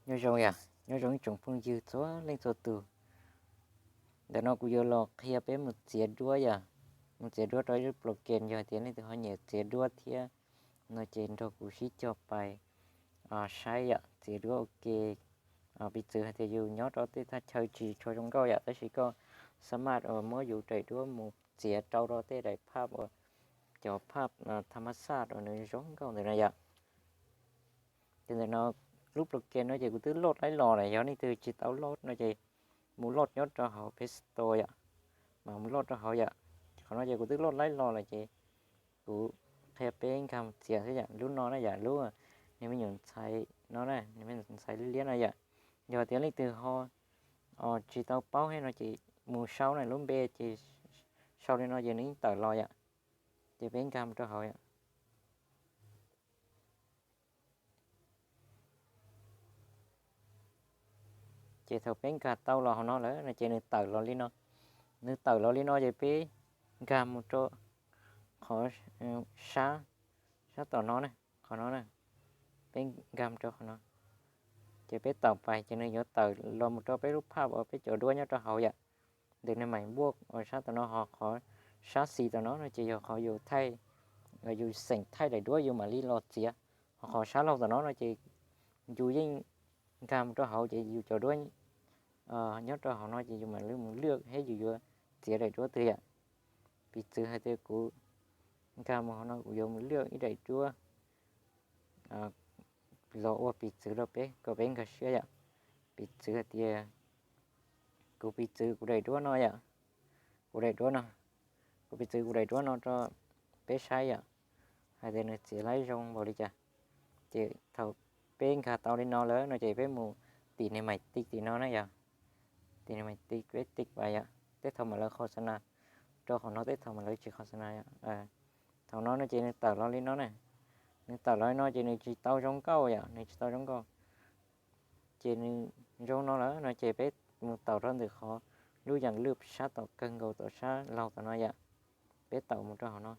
Nyob zoo yom, nyob zoo ib tsoom phooj ywg txhua leej txhua tus. Ntawm no kuv yuav los qhia peb mus txiav duab yom, mus txiav duab rau ib lub program. Yog tias leej twg ho nyiam txiav duab thiab no ces nrog kuv sib cog pais saib yom, txiav duab ua ke. Piv txwv hais tias yus nyob rau tej thaj chaw tsis tshua zoo nkauj yom, tab sis koj xab maj uas muab yus daim duab mus txiav rau rau tej daim phaj uas cov phaj tha ma xaj uas nws zoo nkauj ntawm no yom. Ces ntawm no lub program no ces kuv twb load laib los lawm, yog leej twg tsis tau load no ces mus load nyob rau hauv Play Store yom, mas mus load rau hauv yom. Qhov no ces kuv twb load laib los lawm ces kuv qhia peb nkag mus txiav xwb yom. Lub no na yom, lub niag me nyuam ntxhais no na, niag me nyuam ntxhais liab liab no yom. Yog tias leej twg ho tsis tau paub thiab no ces mus sau na, lub npe ces sau li no ces nws yeej tawm los yom. Ces peb nkag mus rau hauv yom. Ces thaum peb nkag tau los hauv no lawm no ces nws tawm los li no. Nws tawm los li no ces peb nkag mus rau qhov sab, sab tom no na, qhov no na. Peb nkag mus rau qhov no, ces peb taus pais ces nws yuav tawm los mus rau peb lub phaj uas peb cov duab nyob rau hauv yom. Ntawm niag maim npuaj uas sab tom no, ho qhov sab xis tom no no ces yog qhov yus thaij, yus xeem thaij daim duab yus mam li los txiav. Ho qhov sab laug tom no no ces yus yeej nkag mus rau hauv ces yus cov duab nyob rau hauv no ces yus mam li mus lwaj thiab yus yuav txiav daim duab twg yom. Piv txwv hais tias kuv nkag mus hauv no kuv yuav mus lwaj ib daim duab los ua piv txwv rau peb kom peb nkag siab yom. Piv txwv hais tias kuv piv txwv kuv daim duab no yom, kuv daim duab no, kuv piv txwv kuv daim duab no rau peb saib yom, hais tias nws txiav laib zoo npaum li cas. Ces thaum peb nkag tau li no lawm no ces peb mus tim niag maim tiv tim no na yom. Tim niag maim tiv peb tiv pais yom, tej thaum mam lawv qhos xa nas rau qhov no, tej thaum mam lawv tsis qhos xa nas yom. Thaum no no ces nws tawm los li no na, nws tawm los li no ces nws tsis tau zoo nkauj yom, nws tsis tau zoo nkauj. Ces nws zoo no lawm no ces peb mus taus rau ntawm qhov lub yas lwj sab tom kawg nkaus tom sab laug tom no yom. Peb taus mus rau hauv no,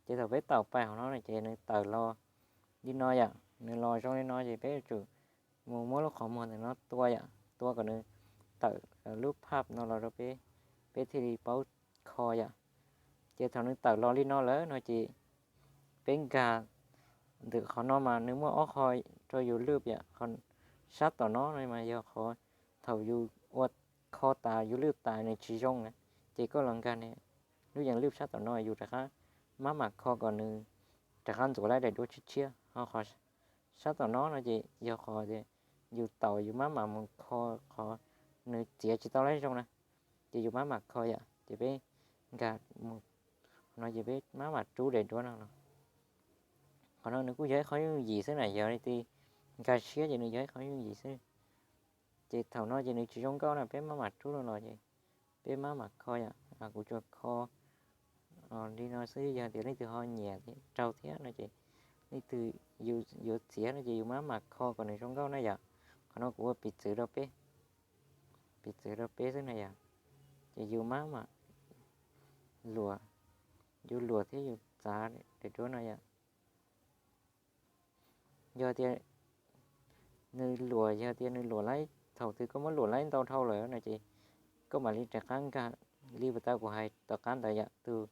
ces thaum peb taus pais hauv no no ces nws tawm los li no yom, nws los zoo li no ces peb yuav tsum mus muab lub qhov muag ntawm no tua yom, tua kom nws tawm lub phaj no los rau peb, peb thiaj li paub kho yom. Ces thaum nws tawm los li no lawm no ces peb nkag ntawm qhov no mas nws muaj ob qho rau yus lwj yom. Sab tom no no mas yog qhov thaum yus ua kho tas yus lwj tas nws tsis zoo na, ces koj los nkag lub yas lwj sab tom no yus rov qab mab mam kho kom nws rov qab ntxuav laib daim duab tshiab tshiab. Ho qhov sab tom no no ces yog qhov tias yus taus yus mab mam mus kho qhov nws txiav tsis tau laib zoo na, ces yus mab mam kho yom. Ces peb nkag mus no ces peb mab mam rub daim duab no los. Qhov no nws kuj yog ib qho yooj yim xwb na, yog li twg nkag siab ces nws yog ib qho yooj yim xwb. Ces thaum no ces nws tsis zoo nkauj na, peb mab mam rub no los ces peb mab mam kho yom. Kuv tsuas kho li no xwb, yog tias leej twg ho nyiam raug thiab no ces leej twg yuav txiav no ces yus mab mam kho kom nws zoo nkauj na yom. Qhov no kuv ua piv txwv rau peb, piv txwv rau peb xwb na yom. Ces yus mab mam luam, yus luam thiab yus txav daim duab no yom. Yog tias nws luam, yog tias nws luam laib, thaum twg koj muab luam laib ntau dhau lawm no ces koj mam li rov qab nkag li puas tau kuv hais tom qab ntawd yom, tus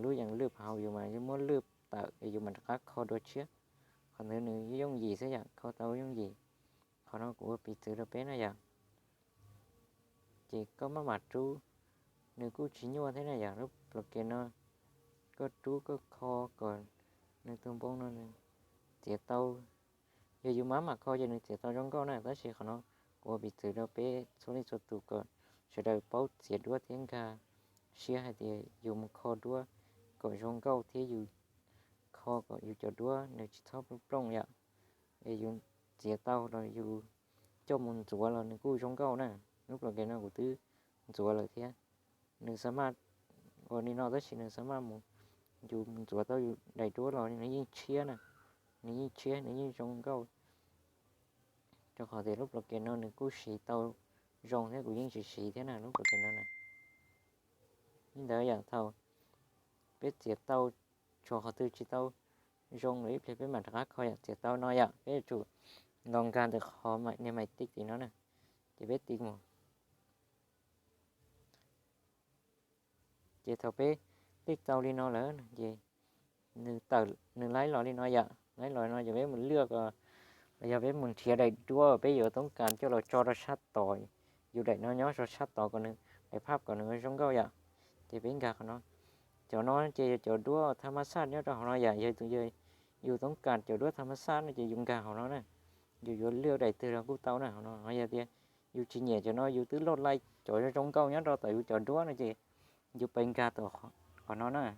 lub yas lwj hauv yus mas muab lwj tawm yus mam rov qab kho dua tshiab. Qhov ntawd nws yooj yim xwb yom, kho tau yooj yim. Qhov no kuv ua piv txwv rau peb na yom. Ces koj maj mam rub, nws kuj tsis nyuaj thiab na yom, lub program no koj rub koj kho kom nws tus npoo no nws txiav tau. Yog yus maj mam kho ces nws txiav tau zoo nkauj na, tab sis qhov no kuv ua piv txwv rau peb txhua leej txhua tus kom sawv daws paub txiav duab thiab nkag siab hais tias yus mus kho duab kom zoo nkauj thiab yus kho kom yus cov duab nws tsis txhob plooj plooj yom. Es yus txiav tau los yus coj mus ntxuav los nws kuj zoo nkauj na. Lub program no kuv twb ntxuav lawm thiab. Nws xav maj ua li no tab sis nws xav maj mus, yus mus ntxuav tau yus daim duab los nws yeej tshiab na, nws yeej tshiab nws yeej zoo nkauj. Rau qhov tias lub program no nws kuj siv tau zoo thiab kuv yeej siv siv thiab na lub program no na. Li ntawd yom, thaum peb txiav tau tshuav qhov twg tsis tau zoo lawm ib pliag peb mam rov qab kho yom. Txiav tau no yom, peb yuav tsum los nkag ntawm qhov niag maiv tij tim no na, ces peb tiv mus. Ces thaum peb tiv tau li no lawm ces nws tawm, nws laib los li no yom, laib los no ces peb mus lwaj ko, los yog peb mus nrhiav daim duab peb yuav toob kas coj los tso rau sab tod, yus daim no nyob rau sab tod kom nws, daim phaj kom nws ua zoo nkauj yom. Ces peb nkag qhov no. Cov no ces yog cov duab tha mas xaj nyob rau hauv no yom, yog tus yog yus toob kas cov duab tha mas xaj no ces yus nkag hauv no na, yus yuav lwaj daim twg los kuj tau na hauv no. Yog tias yus tsis nyiam cov no, yus twb loj laij cov zoo nkauj nyob rau tom yus cov duab no ces yus pais nkag tom qhov no na,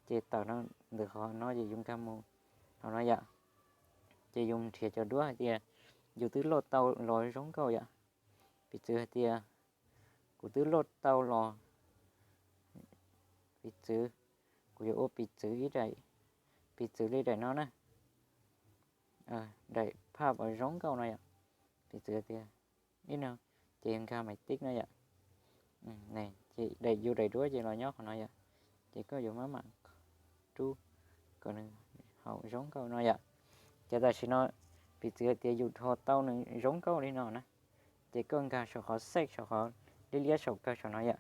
ces tawm no, ntawm qhov no ces yus nkag mus hauv no yom. Ces yus nrhiav cov duab hais tias yus twb loj tau los zoo nkauj yom. Piv txwv hais tias kuv twb loj tau los, piv txwv, kuv yuav ua piv txwv ib daim, piv txwv li daim no na, daim phaj uas zoo nkauj no yom. Piv txwv tias ib no, ces nkag maiv tij no yom. Ces daim, yus daim duab ces los nyob qhov no yom. Ces koj yuav maj mam rub kom nws haum zoo nkauj no yom. Ces tam sim no piv txwv hais tias yus dhos tau nws zoo nkauj li no na, ces koj nkag saum qhov xej, saum qhov liab liab saum kawg saum no yom.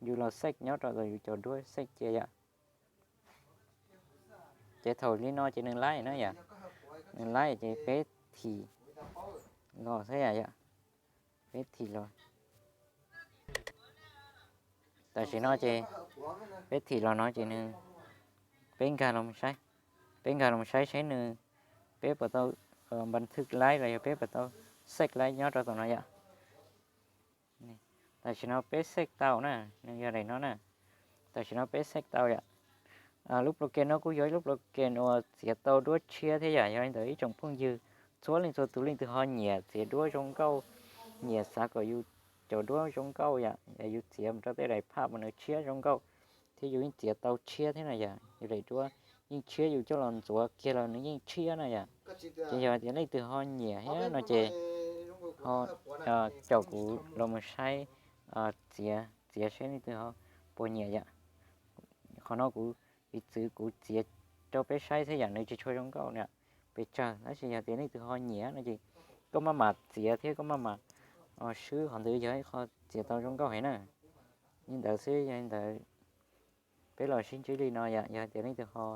Yus los xej nyob rau tom yus cov duab xej cia yom. Ces thaum li no ces nws laib na yom, nws laib ces peb thim los xwb yom, peb thim los. Tam sim no ces peb thim los no ces nws, peb nkag los saib, peb nkag los saib seb nws, peb puas tau npa thwj laib los yog peb puas tau xej laib nyob rau tom no yom. Tam sim no peb xej tau na, nws yog daim no na. Tam sim no peb xej tau yom. Lub ploke no kuj yog ib lub ploke uas txiav tau duab tshiab thiab yom. Yog li ntawd ib tsoom phooj ywg txhua leej txhua tus leej twg ho nyiam txiav duab zoo nkauj, nyiam xav kom yus cov duab zoo nkauj yom, yus txiav mus rau tej daim phaj uas nws tshiab zoo nkauj thiab yus yeej txiav tau tshiab thiab no yom, yus daim duab yeej tshiab, yus coj los ntxuav kiag los nws yeej tshiab no yom. Ces yog tias leej twg ho nyiam thiab no ces ho caum kuv los mus saib txiav, txiav seb leej twg ho puas nyiam yom. Qhov no kuv, piv txwv kuv txiav rau peb saib xwb yom, nws tsis tshua zoo nkauj yom, pes tsawg, tab sis yog tias leej twg ho nyiam no ces koj maj mam txiav thiab koj maj mam swb, qhov ntawd yog ib qho txiav tau zoo nkauj heev na. Li ntawd xwb, yog li ntawd peb los sib ntsib li no yom, yog tias leej twg ho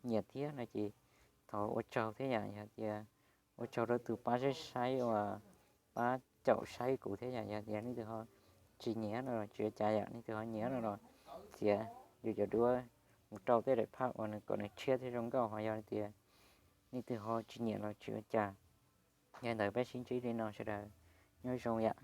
nyiam thiab no ces thov ua tsaug thiab yom, yog tias ua tsaug rau tus pab saib saib uas pab caum saib kuv thiab yom, yog tias leej twg ho tsis nyiam no los tsis ua cas yom, leej twg ho nyiam no los txiav yus cov duab mus rau tej daim phaj uas nws kom nws tshiab thiab zoo nkauj, ho yog tias leej twg ho tsis nyiam los tsis ua cas. Yog li ntawd peb sib ntsib li no sawv daws nyob zoo yom.